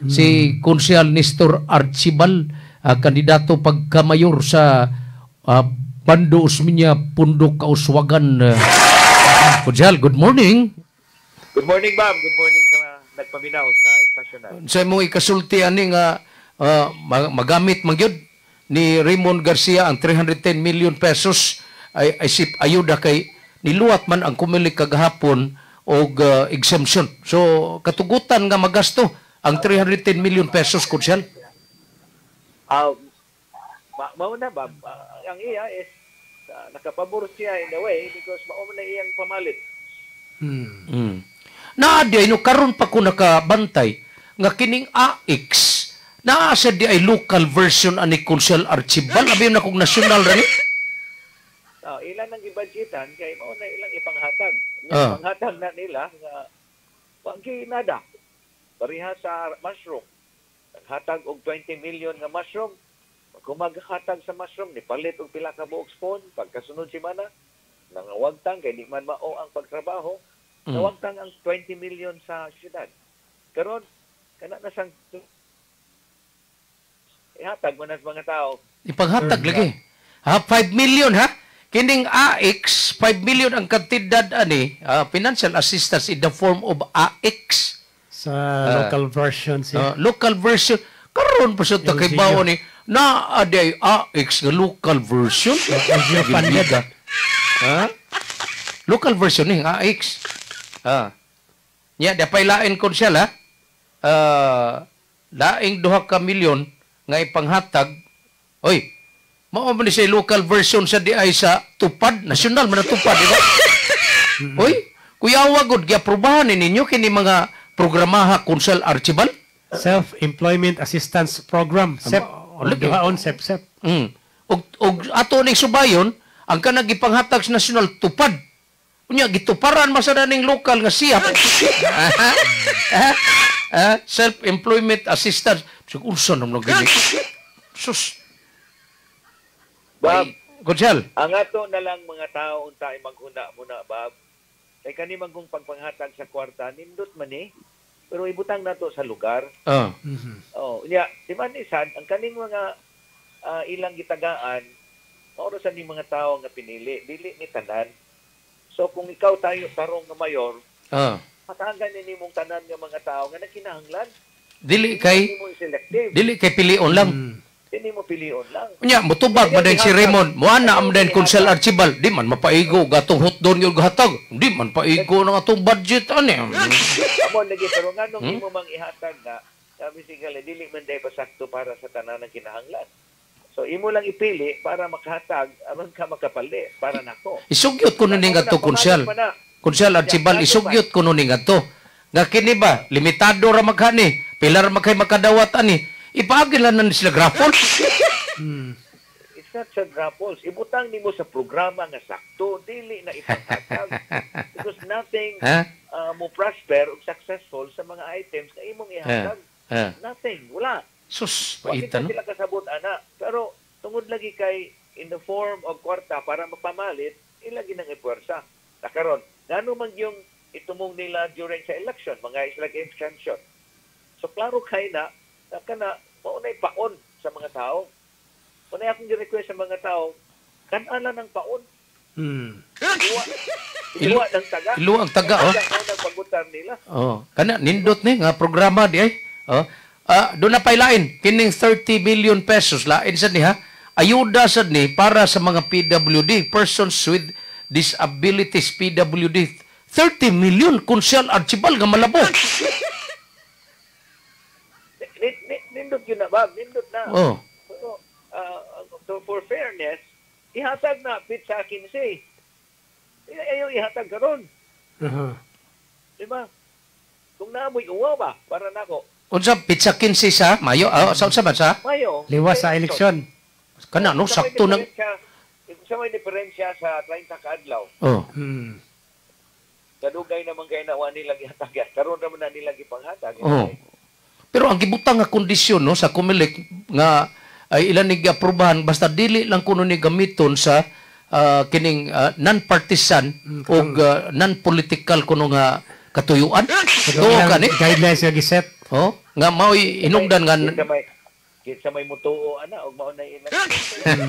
Si Konsehal Nestor Archibal, kandidato pagkamayor sa Bando Osmeña, Pundok, Kauswagan. Konsehal, good morning. Good morning, ma'am. Good morning sa mga nagpaminaw sa istasyon na. Sa imong ikasulti ani nga magamit man gyud ni Raymond Garcia ang 310 million pesos ay isip ayuda kay niluwat man ang Comelec kagahapon og exemption. So katugutan nga magasto ang 310 million pesos, Konsehal. Mao na ba? Ang iya is nakapabor siya in a way because mao man na iyang pamalit. Naa di ay no, karon pa ko nakabantay nga kining AX naa sa di ay local version ani, Konsehal Archibal. Abi na kog national ra ni. Ilan ang gibudgetan kay mao na ilang ipanghatag. Nga panghatag na nila nga wa nada. Pareha sa mushroom. Naghatag og 20 million nga mushroom. Kung maghatag sa mushroom, ni palit og pila ka buok spoon, pagkasunod semana, nangawagtang kay di man mao ang pagtrabaho, nawagtang ang 20 million sa syudad. Karon kana na sang ihatag man na sa mga tao. Ipanghatag lagi. Ha, 5 million ha. Kining AX, 5 million ang kantidad ani, financial assistance in the form of AX. Sa local version siya. Local version. Karon pa sa LGU. Kay bawo ni na aday AX nga local version. LGU funded. Ha? Local version ni AX. Ha. Nya di pay lain, Konsehal, ha. Laing 2 ka milyon nga ipanghatag. Oy, mao man ni siya local version sa di ay sa tupad, national man na tupad, di ba? Oy, kuyawa gud giaprobahan ni ninyo kini mga programaha, Konsehal Archibal? Self-Employment Assistance Program, SEP. Lagi. Duhaon SEP SEP. Og ato ning subayon ang kanang gipanghatag sa national tupad. Unya gituparan man sa ning lokal nga siya. Self-employment assistance. So, unsa naman gini? Sus. Bob, Konsehal. Ang ato na lang mga tao unta ay maghuna muna, Bob. Kay kani man kung pagpanghatag sa kwarta, nindot man eh. Pero ibutang nato sa lugar. Oh, nya, di man ni sad ang kaning mga ilang gitagaan, mao ra sa ning mga tao nga pinili, dili ni tanan. So kung ikaw tayo tarong nga mayor, hatagan ni nimong tanan nga mga tao nga nagkinahanglan. Dili kay Dili mo selective. Dili kay pilion lang. Dili mo pilion lang. Unya mutubag man din si Raymond. Moana am din Konsehal Archibal. Di man mapaigo gatong hotdog yung gatag. Di man paigo ng atong budget ani. Amo lagi, pero nganong imo mang ihatag nga basically dili man day pasakto para sa tanan ng kinahanglan. So imo lang ipili para makahatag aron ka makapali para nako. Isugyot ko ning adto, Konsehal. Pa na. Konsehal Archibal, isugyot ko ning adto. Nga kini ba, limitado ra maghani, pila ra magkay makadawat ani. Ipaagi lang na ni sila raffle. It's not sa raffles. Ibutang nimo sa programa nga sakto, dili na ipanghatag. Because nothing Ha? Mo prosper o successful sa mga items na imong ihatag. Ha? Nothing. Wala. Sus, Wa paita kita no. sila kasabot ana. Pero tungod lagi kay in the form of kwarta para mapamalit, ilagi nang ipuwersa. Nakaron, ngano man yung itumong nila during sa election, mga is like exemption. So klaro kay na, na kana mao nay paon sa mga tao. Unay akong gi-request sa mga tao, kan-ala ng paon. Iwa, iwa ng taga. Ilo ang taga, oh. Taga ng pagutan nila. Oh, kana nindot ni nga programa di ay. Oh. Ah, doon na pay lain kining 30 million pesos, lain sad ni ha. Ayuda sad ni para sa mga PWD, persons with disabilities, PWD. 30 million, Konsehal Archibal, nga malabo. Nindot yun na ba? Nindot na. Oh. Pero, so for fairness, ihatag na pizza 15. Ayaw ihatag karon, di ba? Kung naamoy uwa ba, para nako. Unsa pizza 15 sa Mayo? Ah, sa unsa ba sa? Mayo. Liwas sa eleksyon. Kana no Sa may sakto nang sa may diferensya sa 30 ka adlaw, kadugay naman kay na wa nila gihatag. Karon naman na nila gipanghatag. Oh. Pero ang gibutang nga kondisyon no sa Comelec nga ay ilan ni giaprobahan, basta dili lang kuno ni gamiton sa kining non-partisan o non-political kuno nga katuyuan. So, Tuo ilang ka ni. guidelines nga giset. Oh, nga mao'y hinungdan nga Kinsa may mutuo ana og mao na ilang partisan.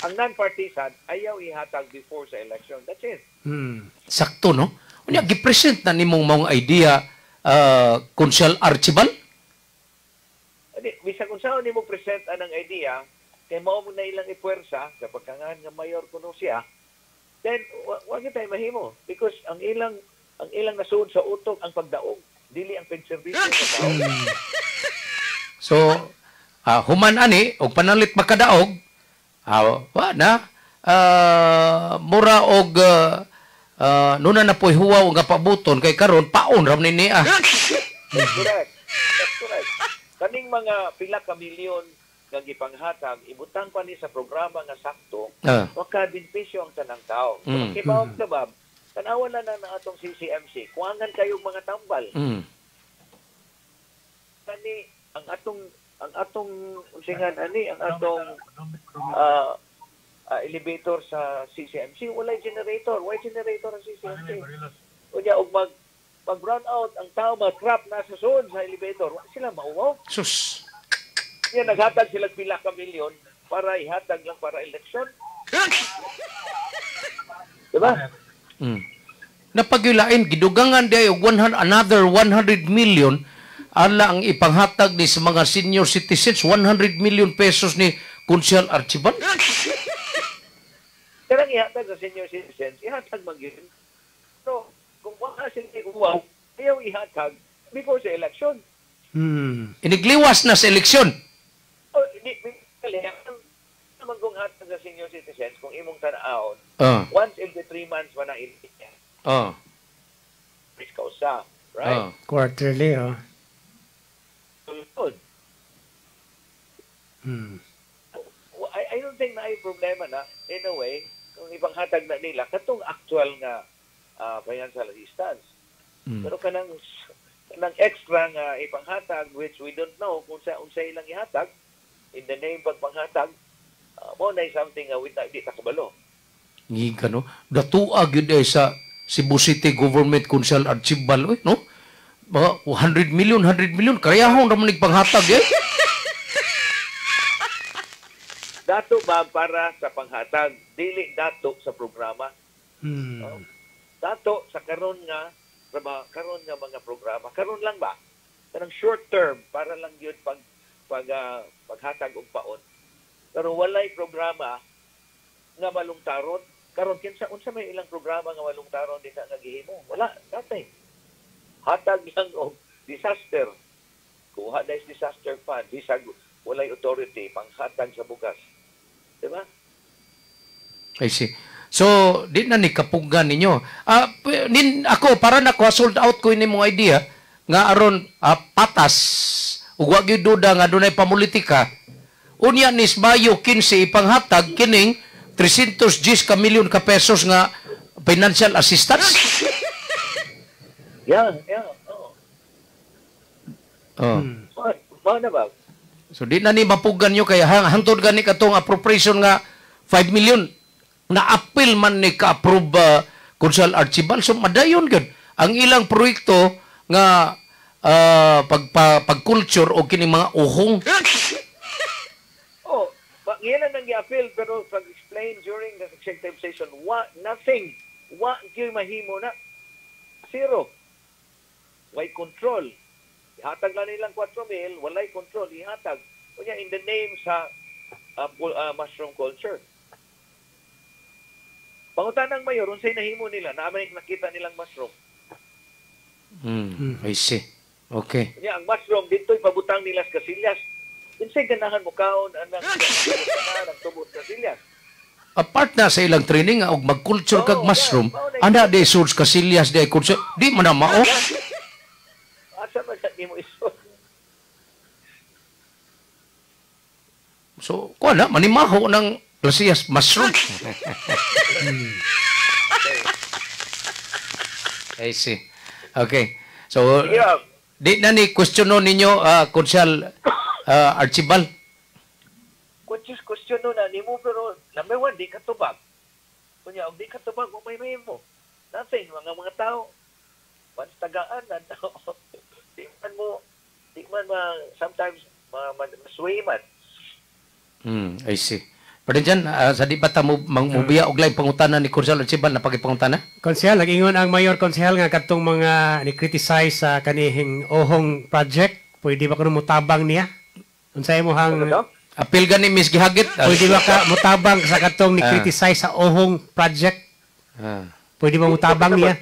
Ang non-partisan ayaw ihatag before sa election. That's it. Sakto, no? Unya gi-present na nimong maong idea, Konsehal Archibald? Adi, bisag unsaon nimo present anang idea, kay mao mo na ilang ipuwersa kapag kangan nga mayor kuno siya, then wa gyud tay mahimo because ang ilang nasuod sa utok ang pagdaog, dili ang pagserbisyo sa tao. So, human ani og panalit makadaog, wa na mura og nuna na po'y huwaw nga pabuton kay karon paon ra ni niya. That's correct. That's correct. Kaning mga pila ka milyon nga gipanghatag, ibutang pa ni sa programa nga sakto, makabenepisyo ang tanang tao. Kay bawag tabab, tanawa na na na atong CCMC, kuangan kayong mga tambal. Kani ang atong unsingan ani ang atong elevator sa CCMC, walay generator, walay generator ang CCMC. Unya og mag brown out ang tao, ma-trap na sa zone sa elevator, wa sila mauwaw. Sus. Yan, naghatag sila pila ka milyon para ihatag lang para eleksyon. Diba? Napagyulain gidugangan di og 100, another 100 million ala ang ipanghatag ni sa mga senior citizens, 100 million pesos ni Konsehal Archibald. Kanang ihatag sa senior citizens, ihatag man yun. So, kung wala sila uwaw, ayaw ihatag before sa election. Inigliwas na sa eleksyon. O, di, di, naman kung hatag sa senior citizens, kung imong tanawon, once every 3 months man na ini risk ka usa, right? Quarterly, oh. Good. I don't think na ay problema na in a way kung ipanghatag na nila katong actual nga financial assistance. Pero kanang extra nga ipanghatag, which we don't know kung sa unsay ilang ihatag in the name pagpanghatag, mo na something nga we di ta kabalo. Ngiga, no? Datua gyud ay sa Cebu City Government, Konsehal Archibald, oy, no? Mga 100 million, 100 million karehahon ra man panghatag eh. Dato ba para sa panghatag, dili dato sa programa. Dato sa karon nga mga programa, karon lang ba? Kanang short term para lang gyud pag pag paghatag og paon. Pero walay programa nga malungtaron. Karon kinsa unsa may ilang programa nga malungtaron din nga gihimo? Wala, nothing. Hatag lang og disaster. Kuha na is disaster fund, bisag walay authority panghatag sa bugas. Diba? I see. So, di na ni kapuggan ninyo. Nin ako para na ko sold out ko ini mong idea nga aron patas ug wa gyud duda nga dunay pamulitika. Unya nis Mayo 15 ipanghatag kining 310 ka milyon ka pesos nga financial assistance. Yeah. Oh. Oh. Mao na ba? So di na ni mapugan nyo kay hangtod gani katong appropriation nga 5 million na appeal man ni ka-approve, Konsehal Archibald. So madayon gyud ang ilang proyekto nga pag culture o kining mga uhong. Oh, ba, nang gi-appeal pero pag-explain during the executive session, wa nothing. Wa gyud mahimo na. Zero. Way control. Ihatag lang nilang 4 mil, walay control, ihatag. Unya in the name sa mushroom culture. Pangutanang mayor, unsay nahimo nila? Naa may nakita nilang mushroom? I see. Okay. Unya ang mushroom dito ipabutang nila sa kasilyas. Unsay ganahan mo kaon anang ganahan ang tubot kasilyas? Apart na sa ilang training nga og mag-culture kag Oh, mushroom, yeah. Mao na ana di source kasilyas di culture, di man na mao. Asa man sa nimo isod? So, kuha na, manimaho ng kasilyas mushroom. I see. Okay. So, di na ni question ninyo, Konsehal Archibald. Question question no na nimo pero number one, di ka tubag. Kunya og di ka tubag, wa may mahimo. Nothing mga tao. Once tagaan na, di man mo, di man ma, sometimes ma sway man. I see. Pero dyan, sa di ba ta mo mubiya og laing pangutana ni Konsehal Archibald na pagipangutana? Konsehal, nag-ingon ang mayor, konsehal, nga katong mga ni-criticize sa kanihing Ohong project, pwede ba kuno mutabang niya? Unsa imong Ano? Apil gani Miss Gihagit. Pwede ba ka mutabang sa katong ni-criticize sa Ohong project? Pwede ba mutabang niya?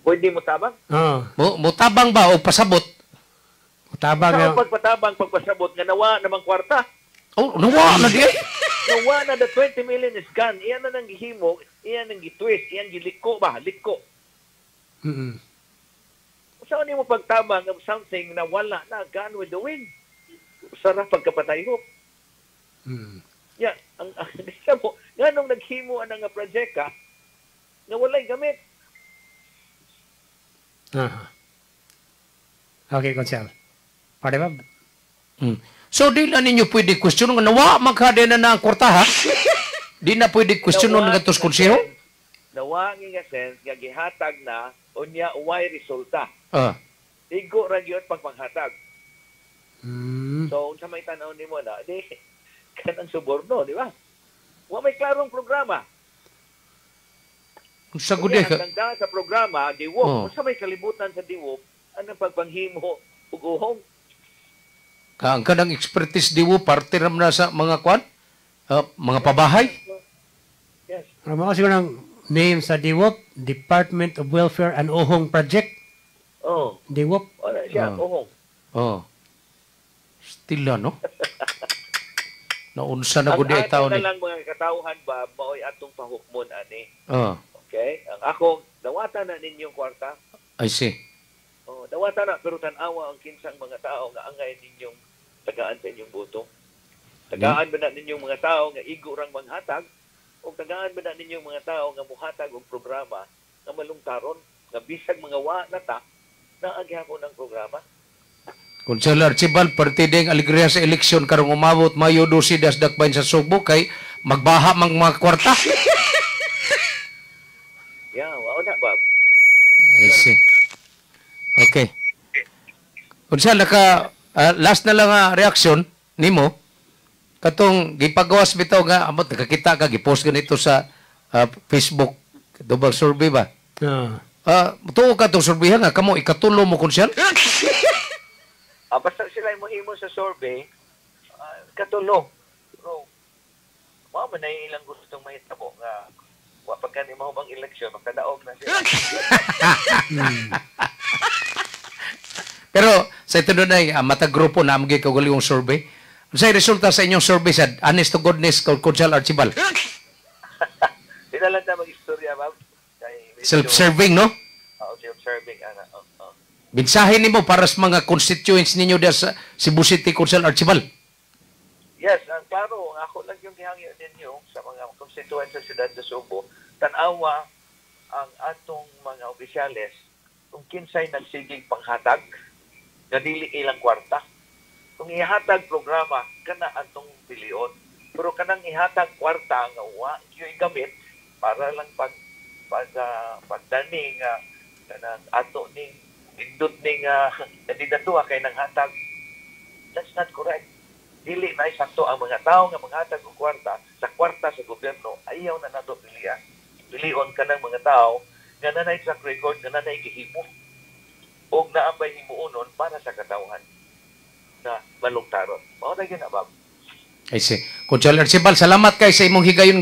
Pwede mo tabang? Oo. Mutabang ba o pasabot? Mutabang Sa nga. pagpatabang, pagpasabot, nga nawa namang kwarta. Oh, nawa na di ay. Nawa na, the 20 million is gone. Iyan na nang gihimo, iyan nang gitwist, iyan giliko ba? Liko. Saan mo pagtabang of something na wala na, gone with the wind? Sarap pagkapatay ho. Yeah, ang isa mo, nga nung naghimo ang nga project ka, nga walay gamit. Aha. Okay, konsehal. Pwede ba? So di na ninyo pwede question nga nawa magkade na na ang kwarta ha? Di na pwede question Nawa nga tos konseho? Nawa nga sense nga gihatag na unya way resulta. Igo ra gyud pagpanghatag. So unsa may tan-aw nimo na, di kanang suborno, di ba? Wa may klarong programa. Unsa gud Unya, ka? ang dangda sa programa, DIWOP. Oh. Unsa may kalibutan sa DIWOP, anong pagpanghimo ug uhong? Ka ang kanang expertise diwo parte ram na sa mga kwan? Mga pabahay? Yes. Ano mo siguro ang name sa DIWOP? Department of Welfare and Ohong Project. Oh, DIWOP. wala siya, Oh. uhong. Oh. Stila no? Naunsa na Ang gud ay ato tao na ni. lang mga katawhan ba, mao'y atong pahukmon ani. Oh, Okay? Ang ako, dawata na ninyong kwarta. I see. Oh, dawata na, pero tan-awa ang kinsang mga tao nga angay ninyong tagaan sa inyong boto. Tagaan ba na ninyong mga tao nga igo rang manghatag o tagaan ba na ninyong mga tao nga muhatag og programa nga malungtaron, nga bisag mga wa na ta, naa gihapon ang programa. Konsehal Archibald, partideng alegria sa eleksyon karong umabot Mayo 12 das dakbayan sa Sugbo kay magbaha mang mga kwarta. Yeah, wao na ba? I see. Okay. Konsehal, naka last na lang reaksyon nimo katong gipagawas bitaw nga amot nakakita ka gipost ganito sa Facebook dubag survey ba? Tuo ka tong survey nga kamo ikatulo mo, konsehal? Basta sila mo himo sa survey, katulo. Pero mao man na ilang gustong mahitabo nga wa pa kani mao bang eleksyon makadaog na sila. Pero sa ito doon ay matag grupo na amgi kaugalingong survey. Unsay resulta sa inyong survey sad, honest to goodness, Konsehal Archibald? Di na lang ta mag-istorya, ma'am. Kay medyo- Self-serving, no? Oo, self-serving ana. Oo. Mensahe nimo para sa mga constituents ninyo diya sa Cebu City, Konsehal Archibald. Yes, ang klaro, ang ako lang yung gihangyo ninyo sa mga constituents sa siyudad sa Subo, tan-awa ang atong mga opisyales kung kinsay nagsigig panghatag nga dili ilang kwarta. Kung ihatag programa, kana atong pilion. Pero kanang ihatag kwarta nga wa gyud gamit para lang pag pagdani nga kanang ato ning indot ning kandidatura kay nang hatag, that's not correct. Dili na sakto ang mga tao nga manghatag og kwarta sa kwarta sa gobyerno, ayaw na nato pilian. Pilion kanang mga tao nga nanay track record, nga nanay gihimo og naabay himuonon para sa katawhan na malungtaron. Mao na gyud na, Bob. I see. Konsehal Archibald, salamat kay sa imong higayon.